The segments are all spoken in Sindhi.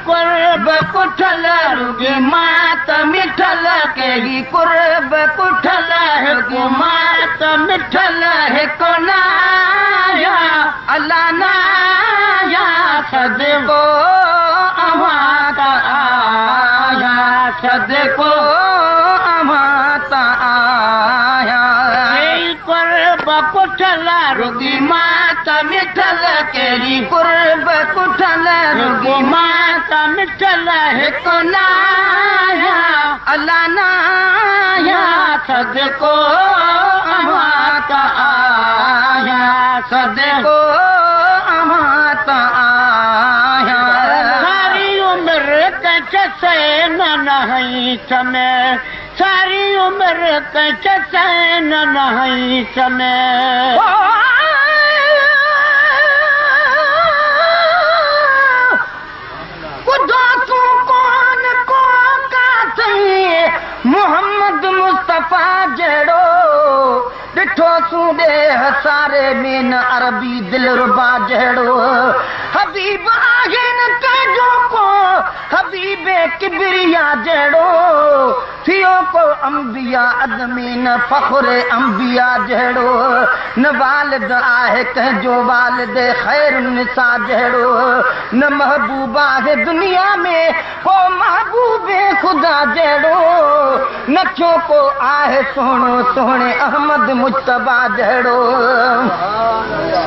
قرب ڪٺل رڳي مان ته مٺل ڪهڙي قرب ڪٺل هڪ مان ته مٺل هڪ ناهيان الله ناهيان صدقو اوهان تان آهيان صدقو اوهان تان آهيان. ڪهڙي قرب ڪٺل رڳي مان ته مٺل ڪهڙي قرب ڪٺل رڳي مان ته مٺل هڪ ناهيان الله ناهيان صدقو اوهان تان آهيان صدقو اوهان تان آهيان. ساري عمر ڪنهن چسئي نه نهئي سمي ساري عمر ڪنهن چسئي نه نهئي سمي. ٻڌو تون ڪونه ڪو ڪاٿئين محمد مصطفيٰ جهڙو ڏٺو سون ڏيهه ساري ۾ نه عربي دلربا جهڙو حبيب آهي نه ڪنهن جو ڪو حبيب ڪبريا جهڙو ٿيو ڪو انبيا اڳ ۾ نه فخر انبيا جهڙو نه والد آهي ڪنهن جو والد خير النساء جهڙو نه محبوب آهي دنيا ۾ ڪو محبوب خدا جهڙو نه ٿيو ڪو آهي سهڻو سهڻي احمد مجتبيٰ جهڙو.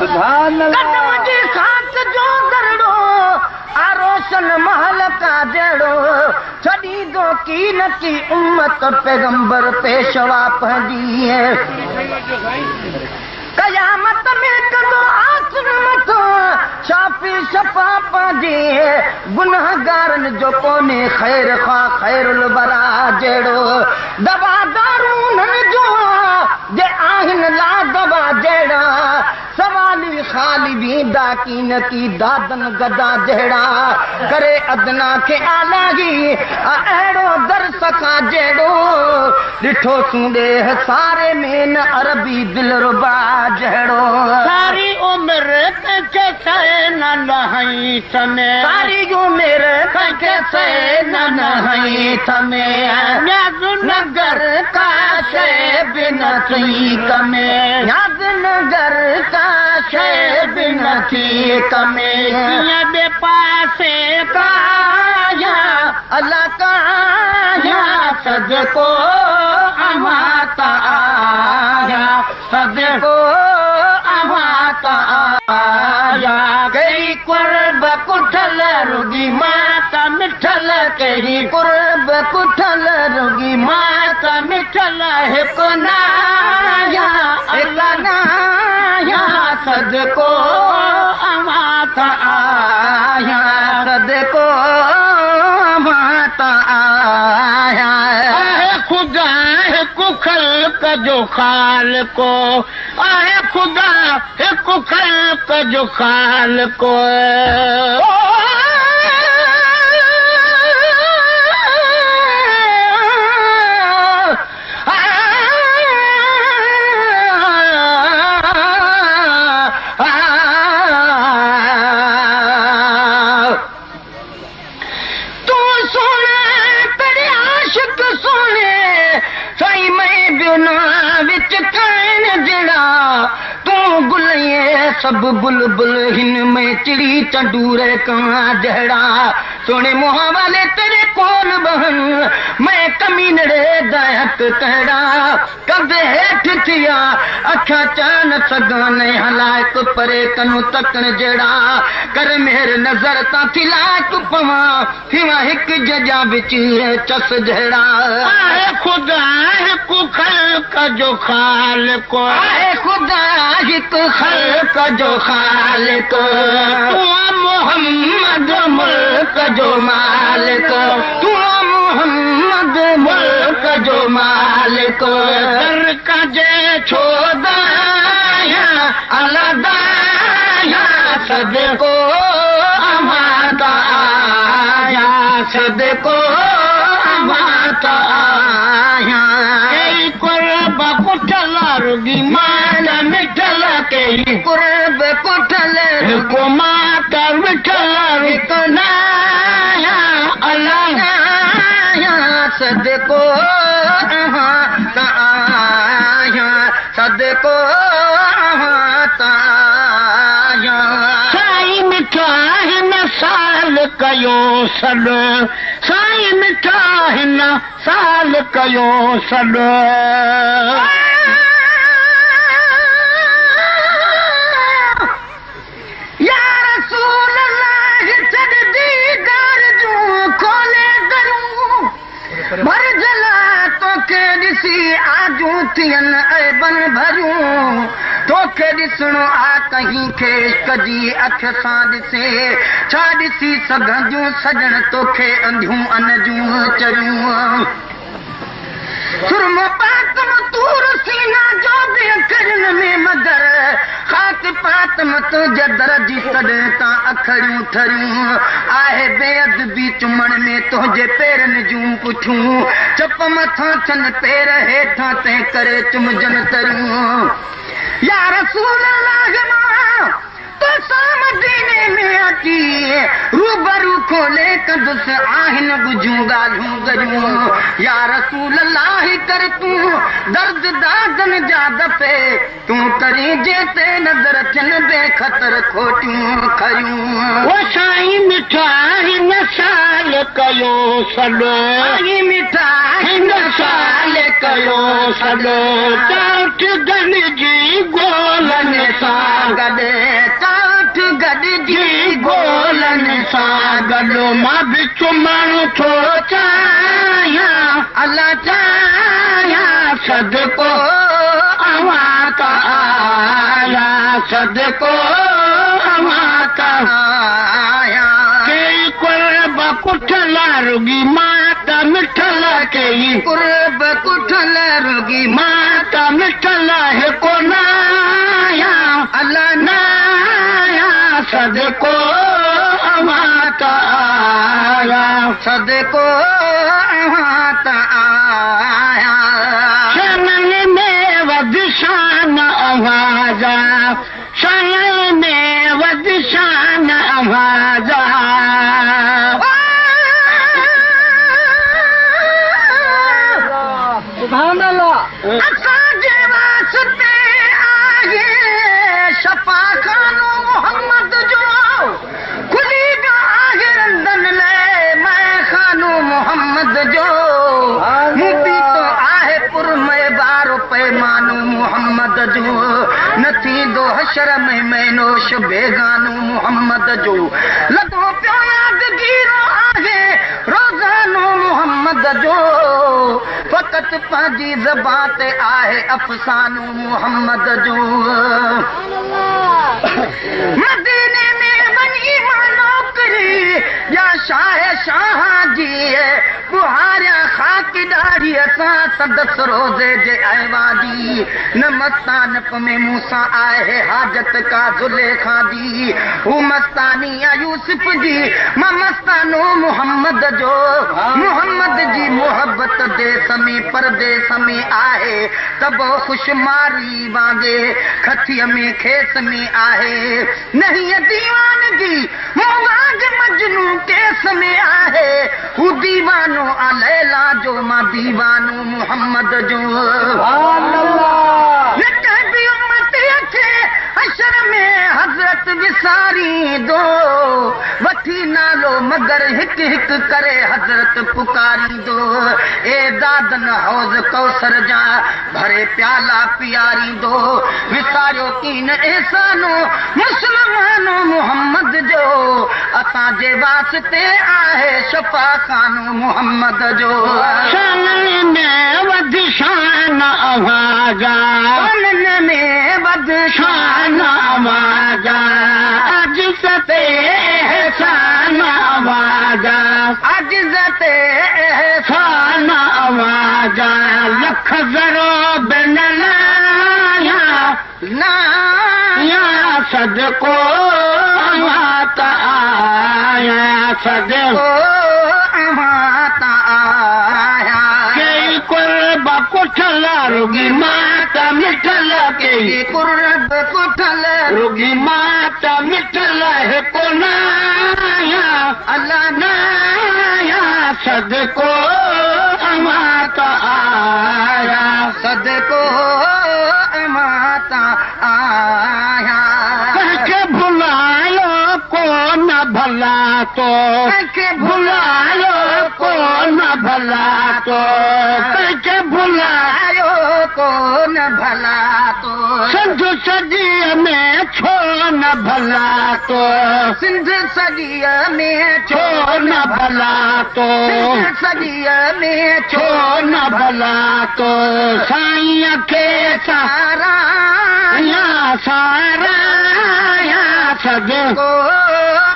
سبحان الله. قدم جي خاڪ جو ذرڙو آ روشن محل ڪا جهڙو ڇڏيندو ڪي نه ڪي امت پيغمبر پيشوا پنهنجي قيامت ۾ ڪندو آسن مٿان شافي شفا پنهنجي گنهگارن جو ڪونهي خير خواه خير الورا جهڙو دوا دارون انهن جو آ جي آهن لا دوا جهڙا سوالي خالي ويندا ڪين ڪي دادن گدا جهڙا ڪري ادنا کي اعليٰ هي آ اهڙو در سخا جهڙو ڏٺو سون ڏيهه ساري ۾ نه عربي دلربا جهڙو. ساري عمر ڪنهن کي سئي نه لهئين ٿمي. ساري عمر ڪنهن کي سئي نه لهئين ٿمي. نياز نگر ڪا شيء به نه ٿي ڪمي. نياز نگر ڪا شيء به نه ٿي ڪمي. ڪيئن ٻئي پاسي ڪاهيان الا ڪاهيان صدقو اوهان تان آهيان صدقو اوهان تان آهيان. ڪهڙي قرب ڪٺل رڳي ماتا مٺل ڪهڙي قرب ڪٺل رڳي ماتا مٺل هڪ ناهيان هڪ ناهيان صدقو اوهان تان آهيان صدقو اوهان تان آهيان. آهي خدا هڪ خلق جو خالق آهي خدا هڪ خلق جو خالق. تون سهڻا تڙي عاشق سهڻي سائين مئي بنا وچ ڪائن جهڙا تون گل ائين سڀ بلبل هن ۾ چڙي چنڊوري ڪان جهڙا سهڻي منهن والي تيري ڪول بهن مئي ڪمينڙي دا حق ڪهڙا ڪنڌ هيٺ ٿيا اکيان چئه نه سگهان نئين هلائق پري ڪنون تڪڻ جهڙا ڪر مهر نظر تان ٿي لائق پوان ٿيوان هڪ جڄا وچ چس جهڙا. آهي خدا هڪ خلق جو خالق. آهي خدا هڪ خلق جو خالق. تون آن محمد ملڪ جو مالڪ. تون آن محمد ملڪ جو مالڪ. در ڪجي ڇو دانهيان الا دانهيان صدقو اوهان تان آهيان صدقو اوهان تان آهيان. ڪيئي قرب ڪٺل رڳي مان مٺل ڪيئي قرب ڪٺل رڳو مان ته وٺل هڪ ناهيان. صدقو اوهان تان آهيان. سائين مٺا هن سال ڪيو سڏ، سائين مٺا هن سال ڪيو سڏ. يا رسول الله ڇڏ ديدار جون کولي درون، ڀر جلا توکي ڏسي آجون ٿين عيبن ڀريون، توکي ڏسڻو آ ڪهين کي عشق جي اک سان ڏسي، ڇا ڏسي سگهنديون سڄڻ توکي انڌيون ان جون چريون. سرمو پاتم طور سينا جو به اکڙين ۾ مگر خاڪ پاتم تنهنجي در جي تڏهن تان اکڙيون ٺريون آهي بي ادبي چمڻ ۾ تنهنجي پيرن جون پٺيون چپ مٿان ٿين پير هيٺان تنهن ڪري چمجن تريون يا رسول الله مان توسان مديني ۾ اچي روبرو کولي ڪندس آهن ڳجهيون ڳالهيون ڳريون يا رسول الله ڪر تون درد دادن جا دفعي تون ڪرين جنهن تي نظر ٿين بي خطر کوٽيون کريون. او سائين مٺا هن سال ڪيو سڏ. سائين مٺا هن سال ڪيو سڏ. چوٺ گڏجي گولن سان گڏ، چوٺ گڏجي گولن سان گڏ، مان به چمڻ ٿو چاهيان، الله چاهيان، صدقو اوهان تان آهيان، صدقو اوهان تان آهيان. ڪيئي قرب ڪٺل رڳي مان ته مٺل، ڪيئي قرب ڪٺل رڳي مان ته مٺل هڪ ناهيان، الله ناهيان، صدقو اوهان تان آهيان، صدقو اوهان تان آهيان. شانن ۾ وڌ شان اوهان جا، شانن ۾ وڌ شان اوهان جا. سبحان الله. اسان جي واسطي آهي شفاخانو محمد جو، کلي ويو آهي رندن لئه مئخانو محمد جو، مون پيتو آهي پرمئي وارو پيمانو محمد جو، نه ٿيندو حشر ۾ مينوش بيگانو محمد جو، لڳو پيو يادگيرو آهي روزانو محمد جو، فقط پنهنجي زبان تي آهي افسانو محمد جو. مديني ۾ وڃي مان نوڪري يا شاهه شاهان جي، ٻهاريان خاڪ ڏاڙهيء سان سندس روضي جي ايوان جي، نه مستانپ ۾ مون سان آهي حاجت ڪا زليخا جي، هو مستاني آ يوسف جي، مان مستانو محمد جو، محمد جي محبت ديس ۾ پرديس ۾ آهي تبو خوش مارئي وانگي کٿيء ۾ کيس ۾ آهي نهيء ديوانگي مون وانگ مجنون ڪيس ۾ آهي، هو ديوانو آ ليليٰ جو مان ديوانو محمد جو. سبحان الله. نه ڪنهن به امتيء کي حشر ۾ حضرت وساريندو، وٺي نالو مگر هڪ هڪ ڪري حضرت پڪاريندو، اي دادن حوض ڪوثر جا ڀري پيالا پياريندو، وساريو ڪين احسانو مسلمانو محمد جو، اسان جي واسطي آهي شفاخانو محمد جو. شانن ۾ وڌ شان اوهان جا، شانن ۾ وڌ شان اوهان جا، عجز تي احسان اوهان جا، عجز تي احسان اوهان جا، لک ذرو به نه لاهيان، لاهيان، صدقو اوهان تان آهيان، صدقو اوهان تان آهيان. ڪيئي قرب ڪٺل رڳي مان ته مٺل، ڪيئي قرب ڪٺل رڳي مان ته مٺل هڪ ناهيان، الله ناهيان، صدقو اوهان تان آهيان، صدقو اوهان تو، ڪنهن کي ڀلايو ڪونه ڀلا تو، ڪنهن کي ڀلايو ڪونه ڀلا تو. سنڌ سڄيء ۾ ڇو نه ڀلا تو، سنڌ سڄيء ۾ ڇو نه ڀلا تو، سنڌ سڄيء ۾ ڇو نه ڀلا تو. سائينء کي ساراهيان، ساراهيان، صدقو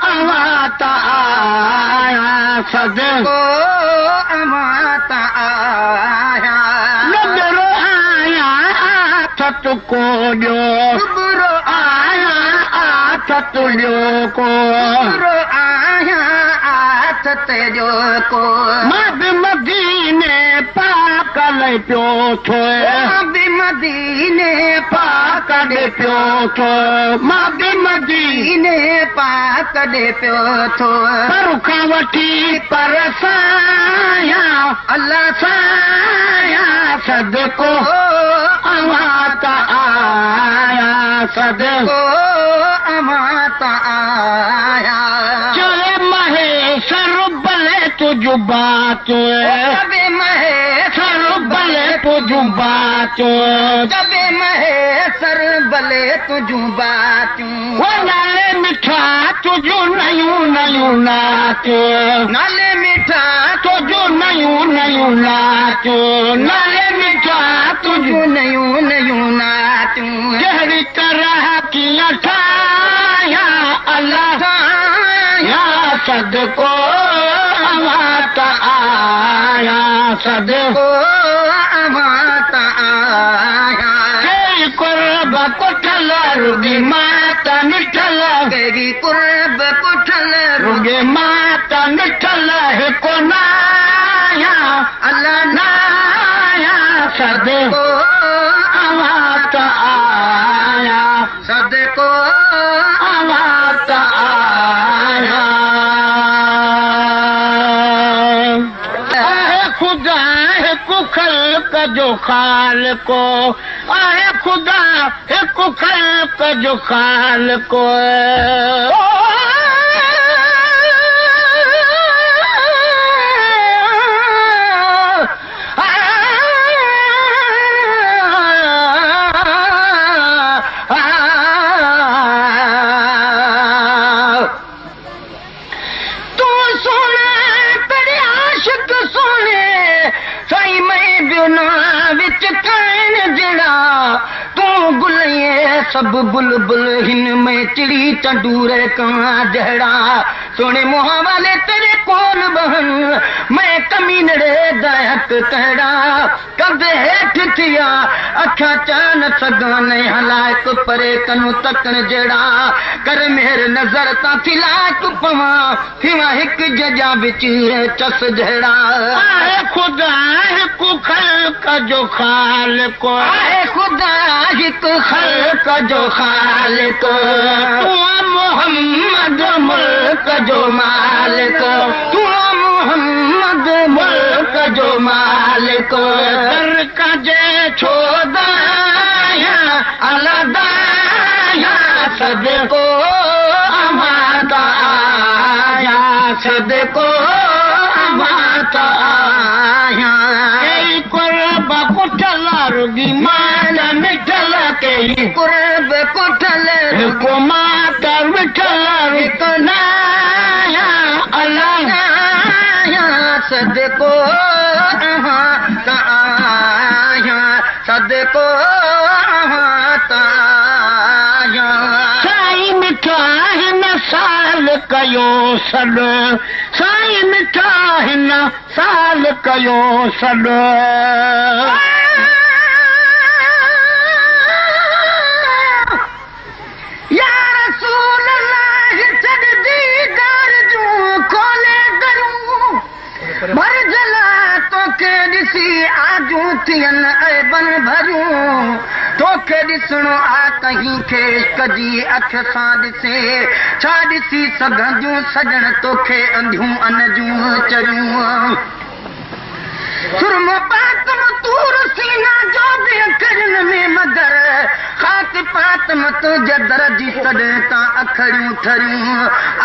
اوهان تان آهيان، صدقو اوهان تان آهيان. ڏٻرو آهيان آٿت ڪو ڏيو، ڏٻرو آهيان آٿت ڏيو ڪو، ڏٻرو آهيان آٿت ڏيو ڪو. مان به مديني پاڪ لئي پيو ٿو، مان به مديني پاڪ ڏي پيو ٿو، مان به مديني پاڪ ڏي پيو ٿو. پر کان وٺي پر سايان، الله سايان، صدقو اوهان تان آهيان، صدقو اوهان تان آهيان. چوي مهيسر ڀلي تنهنجون باتيون، چوي مهيسر ڀلي تنهنجون باتيون، چوي مهيسر ڀلي تنهنجون باتيون. او نالي مٺا تنهنجون نيون نيون ناتيون، نالي مٺا تنهنجون نيون نيون ناتيون، نالي مٺا تنهنجون نيون نيون ناتيون. ڪهڙي طرح ڪيئن ٺاهيان الله ٺاهيان، صدقو اوهان تان آهيان، صدقو اوهان تان آهيان. ڪيئي قرب ڪٺل رڳي ماتا مٺل، ڪيئي قرب ڪٺل رڳي ماتا مٺل، هڪ ناهيان الله ناهيان، صدقو اوهان تان آهيان، صدقو اوهان تان آهيان. آهي خدا هڪ خلق جو خالق، آهي خدا هڪ خلق جو خالق. تون سهڻا تڙي عاشق سهڻي سائين مئي ٻيو نه وچ ڪائڻ جهڙا. تون گلئين سڀ بلبل هن ۾ چڙي چنڊور ڪان جهڙا. سهڻي منهن والي تيري ڪول بهن مين ڪمينڙي دا حق ڪهڙا. ڪنڌ هيٺ ٿيا اکيان چان سگهان نه هلائڪ پري ڪنون تڪڻ جهڙا. ڪر مهر نظر تان ٿي لائق پوان ٿيان هڪ جڄا وچ چس جهڙا. آهي خدا هڪ خلق جو خالق، آهي خدا هڪ خلق جو خالق. تون محمد ملڪ جو مالڪ، تون محمد ملڪ جو مالڪ. در ڪجي ڇو دايان الله دايان، صدقو اوهان تان آهيان، صدقو اوهان تان آهيان. ڪيئي قرب ڪٺل رڳي مان مٺل، ڪيئي قرب ڪٺل هڪ ماتا مٺل، هڪ ناهيان الله آهيان، صدقو اوهان تان آهيان، صدقو اوهان تان آهيان. سائين مٺا هن سال ڪيو سڏ، سائين مٺا هن سال ڪيو سڏ. يا رسول الله ڇڏ ديدار جون کولي درون، ڀر جلا توکي ڏسي آجون ٿين عيبن ڀريون. توکي ڏسڻو آ ڪنهن کي عشق جي اک سان ڏسي، ڇا ڏسي سگهنديون سڄڻ توکي انڌيون ان جون چريون. سرمو پاتم طور سينا جو به اکرين ۾ مگر خاڪ پاتم تنهنجي در جي تڏهن تان اکڙيون ٺريون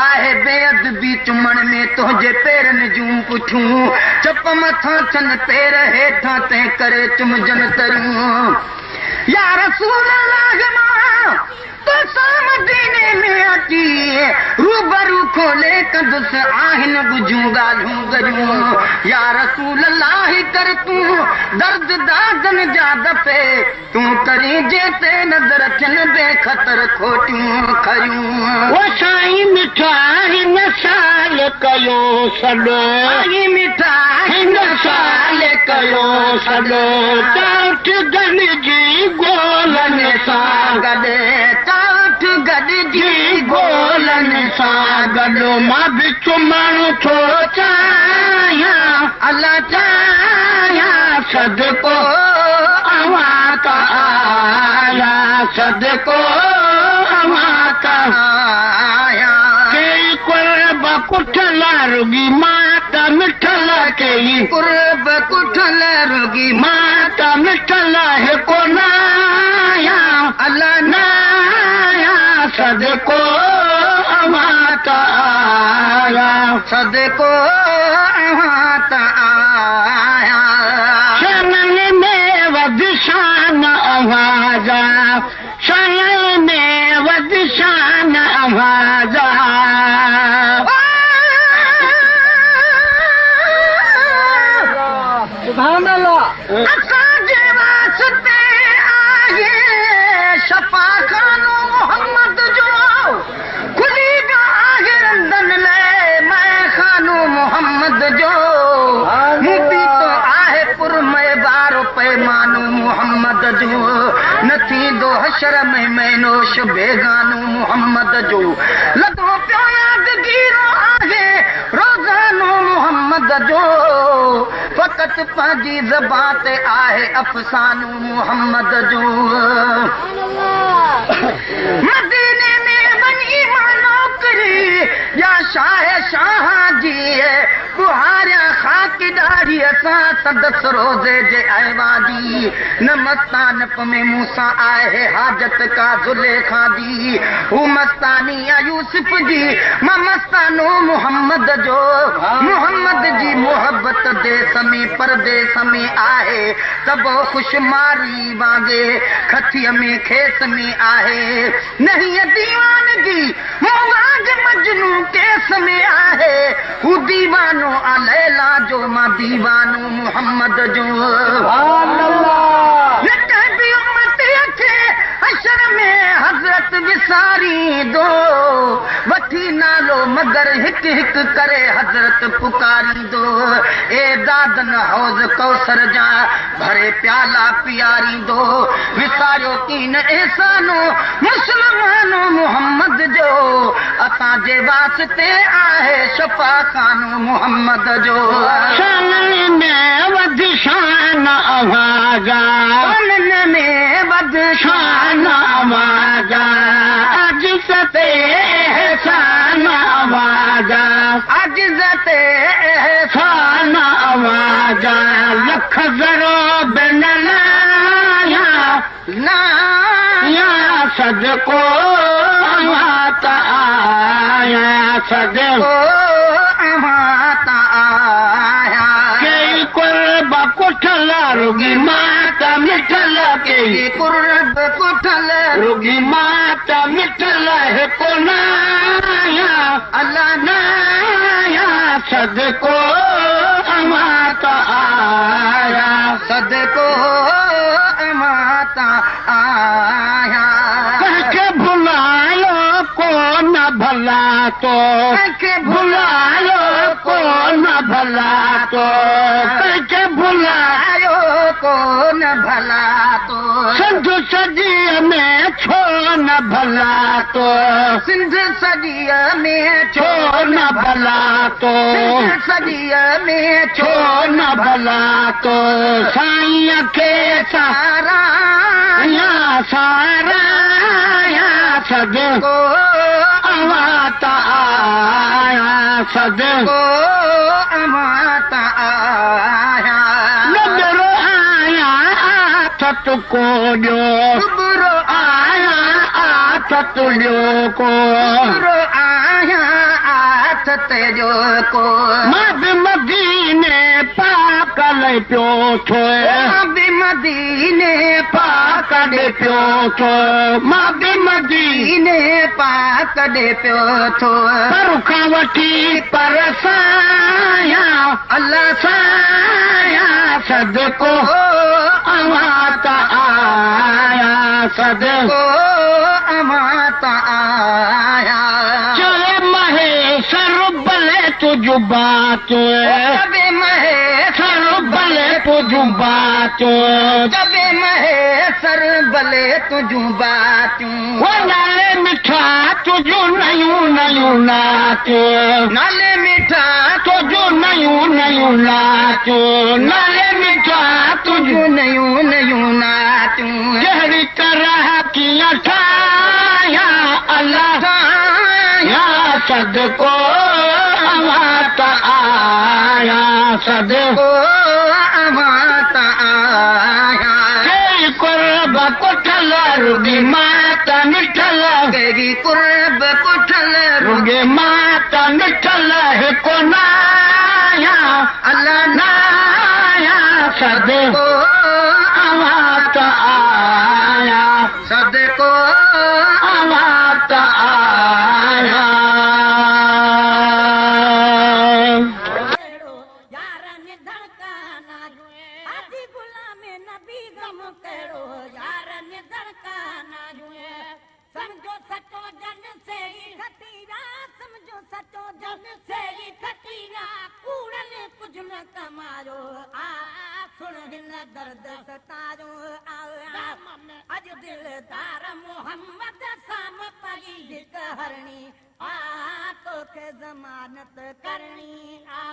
آهي بي ادبي چمڻ ۾ تنهنجي پيرن جون پٺيون چپ مٿان ٿين پير هيٺان تنهن ڪري چمجن تريون يا رسول الله مان توسان مديني ۾ اچي روبرو کولي ڪندس آهن ڳجهيون ڳالهيون ڳريون يا رسول الله ڪر تون درد دادن جا دفعي تون ڪرين جنهن تي نظر ٿين بي خطر کوٽيون کريون. او سائين مٺا هن سال ڪيو سڏ. سائين مٺا هن سال ڪيو سڏ. چاٺ گڏجي گولن سان گڏ. چاٺ گڏجي گولن سان گڏ. مان به چمڻ ٿو چاهيان. الله چاهيان صدقو اوهان تان آيان. صدقو اوهان تان آيان. ڪيئي قرب ڪٺل رڳي مان ته مٺل ڪيئي قرب ڪٺل رڳي مان ته مٺل هڪ نه آهيان. الله نه آهيان. صدقو اوهان تان آيان. صدقو اوهان تان آيان. شانن ۾ وڌ شان اوهان جا. شانن ۾ وڌ شان اوهان جا. سبحان الله. اسان جي واسطي آهي شفاخانو محمد جو. کلي ويو آهي رندن لئه مئخانو محمد جو. مون پيتو آهي پرمئي وارو پيمانو محمد جو. نه ٿيندو حشر ۾ مينوش بيگانو محمد جو. لڳو پيو يادگيرو آهي روزانو محمد جو. فقط پنهنجي زبان تي آهي افسانو محمد جو. مديني ۾ وڃي مان نوڪري يا شاهه شاهه جي ٻهاريان خاڪ ڏاڙهيء سان سندس روزي جي ايوان جي. نه مستانپ ۾ مون سان آهي حاجت ڪا زليخا جي. هو مستاني آ يوسف جي مان مستانو محمد جو. محمد جي محبت ديس ۾ پرديس ۾ آهي تبو خوش مارئي وانگي کٿيء ۾ کيس ۾ آهي. نه هيء ديوانگي مون وانگ مجنون ڪيس ۾ آهي. هو ديوانو آ ليلا جو مان ديوانو محمد جو. سبحان الله. نه ڪنهن به امتيء کي حشر ۾ حضرت وساريندو. وٺي نالو مگر هڪ هڪ ڪري حضرت پڪاريندو. اي دادن حوض ڪوثر جا ڀري پيالا پياريندو. وساريو ڪين احسانو مسلمانو محمد جو. اسان جي واسطي آهي شفاخانو محمد جو. شانن ۾ وڌ شان اوهان جا. شانن ۾ وڌ شان اوهان جا. عاجز تي احسان اوهان جا. عاجز تي احسان اوهان جا. لک ذرو به نه لاهيان. لاهيان. صدقو اوهان تان آهيان. صدقو اوهان تان آهيان. ڪيئي قرب ڪٺل رڳي مان ته مٺل ڪيئي قرب ڪٺل رڳي مان ته مٺل هڪ نه آهيان. الله نه آهيان. صدقو اوهان تان آهيان. صدقو اوهان تان آهيان. ڪنهن کي ڀلايو ڪونه ڀلا تو. ڪنهن کي ڀلايو ڪونه ڀلا تو. ڪنهن کي ڀلايو ڪونه ڀلا تو. سنڌ سڄيء ۾ ڇو نه ڀلا تو. سنڌ سڄيء ۾ ڇو نه ڀلا تو. سنڌ سڄيء ۾ ڇو نه ڀلا تو. سائينء کي ساراهيان. ساراهيان. صدقو اوهان تان آهيان. صدقو اوهان تان آهيان. آٿت ڪو ڏيو. ڏٻرو آهيان آٿت ڏيو ڪو. ڏٻرو آهيان آٿت ڏيو ڪو. مان به مديني پاڪ لئي پيو ٿو. مان به مديني پاڪ ڏي پيو ٿو. مان به مديني پاڪ ڏي پيو ٿو. پر کان وٺي پر سايان الله سايان صدقو اوهان ته آيا صدقو اوهان ته آيا. چوي مهيسر ڀلي تنهنجون باتون. چوي مهيسر ڀلي تنهنجون باتون. چوي مهيسر ڀلي تنهنجون باتيون. او نالي مٺا تنهنجون نيون نيون ناتيون. نالي مٺا تنهنجون نيون نيون ناتيون. نالي مٺا تنهنجون نيون نيون ناتيون. ڪهڙي طرح ڪيئن ٺاهيان الله ٺاهيان صدقو اوهان ته آيا صدقو اوهان ته آيا. ڪيئي قرب ڪٺل رڳي مان ته مٺل. ڪيئي قرب ڪٺل رڳي مان ته مٺل هڪ ناهيان الله ناهيان صدقو اوهان ته آيا صدقو اوهان ته آيا. يار نڌڻڪا ناهيون غلام نبي غم ڪهڙو يار نڌڻڪا ناهيون. سمجهو سچو جن سي کٽيرا سمجهو سچو جن سي کٽيرا ڪوڙن ڪجهه نه ڪمايو آ سڻ هن درد ستارو آ. اڄ دلدار محمد سام پئي هڪ هرڻي آ توکي ضمانت ڪرڻي آ.